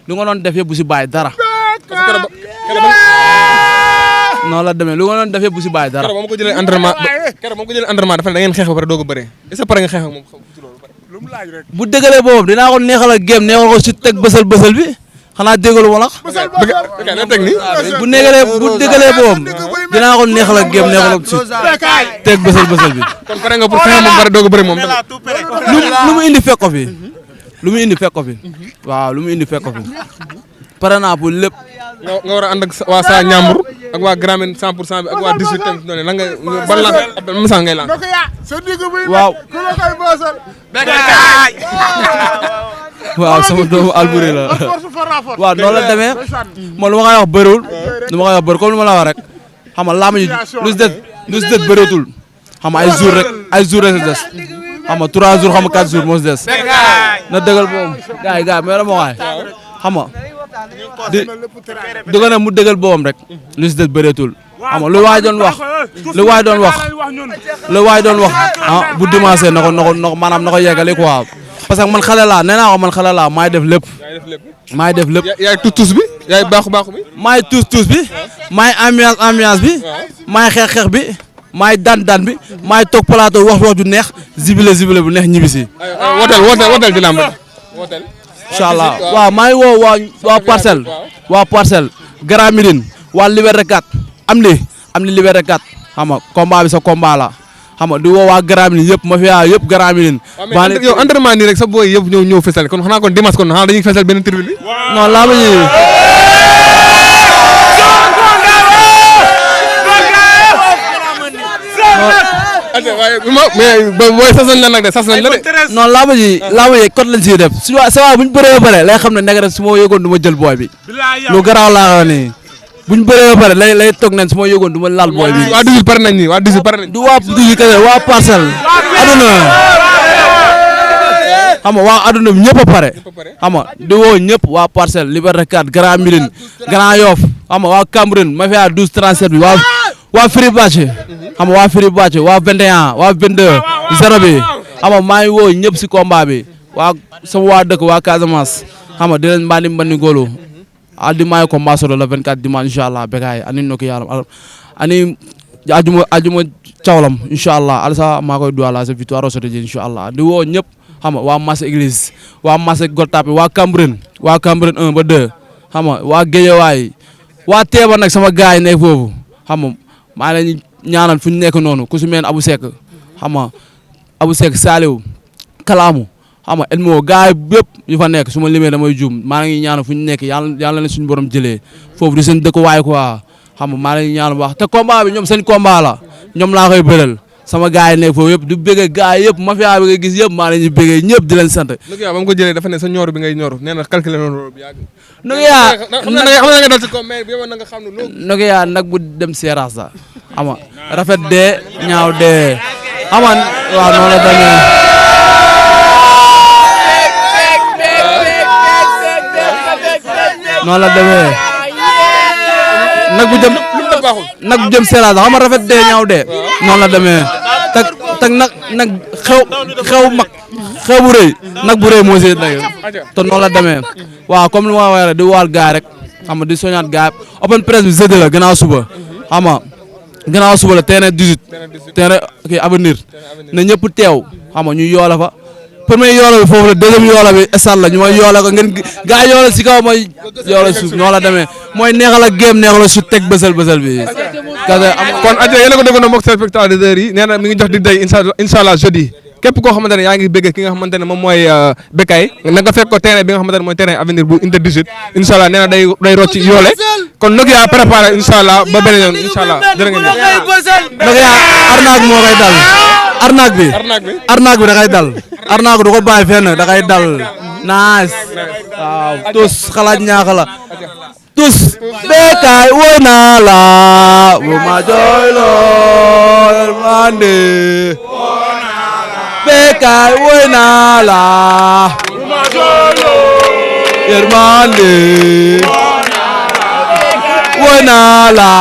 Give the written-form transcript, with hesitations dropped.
lu nga doon def yëpp bu si bàyyi dara. noonu la demee lu nga doon def yëpp bu si bàyyi dara. keroog ba ma ko jëlee entraînement dafa ne da ngeen xeex ba pare doog a bëree est-ce que pare nga xeex ak moom ci loolu lu mu laaj rek. bu dëgalee boobu dinaa ko neexal ak géem neexal ko si teg bësal bi xanaa déggalu ma la. bu dëgalee boobu dinaa ko neexal ak géem neexal ko si teg bësal bi. kon pare nga pour xeex moom pare doog a bëree moom lu mu indi fekk ko fi. waaw lu mu indi fekk ko fi pare naa pour lépp. nga war a ànd ak waa Sa Ñambur ak waa Gramine 100% bi ak waa 18 tamit noonu lan nga ban la message ngay lan waaw. waaw sama doomu Alboury la waaw noonu la demee man lu ma koy wax bëriwul comme lu ma la wax rek xam nga laa ma lu si des bëreetul xam nga ay jours rek des xam nga 3 jours xam nga 4 jours moo si des na dëggal boobu gars yi mais dama waay xam nga di ko ne mu dëggal boobam rek lu si des bëreetul xam nga lu waay doon wax ah bu dimanche na ko maanaam na ko yeggale quoi parce que man xale laa nee naa ko man xale laa maay def lépp. yaay tuus bi yaay baaxu bi. maay tuus bi maay ambiance bi maay xeex bi maay daan bi maay toog plateau wax ju neex zibile bu neex ñibisi. wooteel di lamb wooteel. incha allah waaw maa ngi woo waa parcelle Grand Médine waa Liberté 4 am li Liberté 4 xam nga combat bi sa combat la. xam nga di woo waa Grand Médine yëpp mafia yëpp Grand Médine. mais yow entraînement nii rek sa booy yëpp ñëw fesal kon xanaa kon dimanche kon xanaa dañuy fesal benn tribune bi. non laa ma ñëwee. mais booy sas nañ la nag de sas nañ la de. non laa ma ñëwee code lañ siy def su waa bu ñu bëree ba pare lay xam ne nag rek su ma yëgoon du ma jël booy bi. lu garaaw laa nii. buñ bëree ba pare lay toog nañ su ma yëgoon du ma laal booy bi. waa 18 pare nañ nii waa 18 pare nañ. du waa 18 kese waa parcelle. aduna xam nga waa aduna bi ñëpp a pare. xam nga di woo ñëpp waa parcelle Liberté 4 Grand Médine Grand Yoff xam nga waa Cambérène mafia 12 37 bi waa Firi Bache. xam nga waa Firi Bache waa 21 waa 22 0 bi xam nga maa ngi woo ñëpp si combat bi waa sama waa dëkk waa Casamance xam nga di leen mbandi góolu. aldi mayi ko mbasoɗo le 24 dimanche inchallah Bécaye anin noki yaram ani ajuma cawlam inchallah alasa ma koy duwala sa victoire o soto je inchallah di woo ñëpp xam nga waa Massa église waa Massa Goltapé waa Cambérène 1 ba 2 xam nga waa Guédiawaye waa Teeba nag sama gaay nekk foofu xam nga maa leen ñaanal fu ñu nekk noonu ku si meen Abou Seck xam nga Abou Seck Saliou Kalaamu xam nga Elmo gars yi yëpp yu fa nekk su ma limee damay juum maa ngi ñaan fu ñu nekk yàlla na suñu borom jëlee foofu di seen dëkkuwaay quoi xam nga maa ngi ñaan bu baax te combat bi ñoom seen combat la ñoom laa koy bëral sama gars yi nekk foofu yëpp du bëggee gars yëpp mafia bi nga gis yëpp maa leen ñu bëggee ñëpp di leen sant. Nokia ba mu ko jëlee dafa ne sa ñor bi ngay ñor nee na calculé noonu bi yàgg. Nokia xam na nga dal ci ko mais bi yow na nga xam ne loolu. Nokia nag bu dem seeraas la xam nga rafet dee ñaaw dee xam nga waaw noonu la demee. noonu la demee nag bu jëm seeraas xam nga rafet dee ñaaw dee noonu la demee tag nag xew mag xew bu rëy nag bu rëy moo si nag te noonu la demee waaw comme lu ma waxee di waal gaay rek xam nga di soñaat gaay open presse bi jeudi la gannaaw suba xam nga gannaaw suba la terrain 18 terrain kii avenir na ñëpp teew xam nga ñu yoola fa premier yoola bi foofu la deuxième yoola bi stade la ñu mooy yoola ko ngeen gaa yoola si kaw mooy yoola suuf noonu la demee mooy neexal ak géem neexal su teg bësal bi. kon Adja yéen a ko déggoon mbokk spectateurs yi nee na mi ngi jox di day incha allah jeudi képp koo xamante ne yaa ngi bëgg ki nga xamante ne moom mooy Bécaye na nga fekk ko terrain bi nga xamante ne mooy terrain avenir bu Inter 18 incha allah nee na day rocc yoole kon nag yaa préparé incha allah ba beneen yoon incha allah jërë ngeen jëf. nag yaa arnaque moo koy dal arnaque bi da koy dal arnaque du ko bàyyi fenn da koy dal naas waaw tous xalaat ñaax la tous Bécaye woy naa la bu ma jooyloo mande Bécaye woy naa la yërmande woy naa la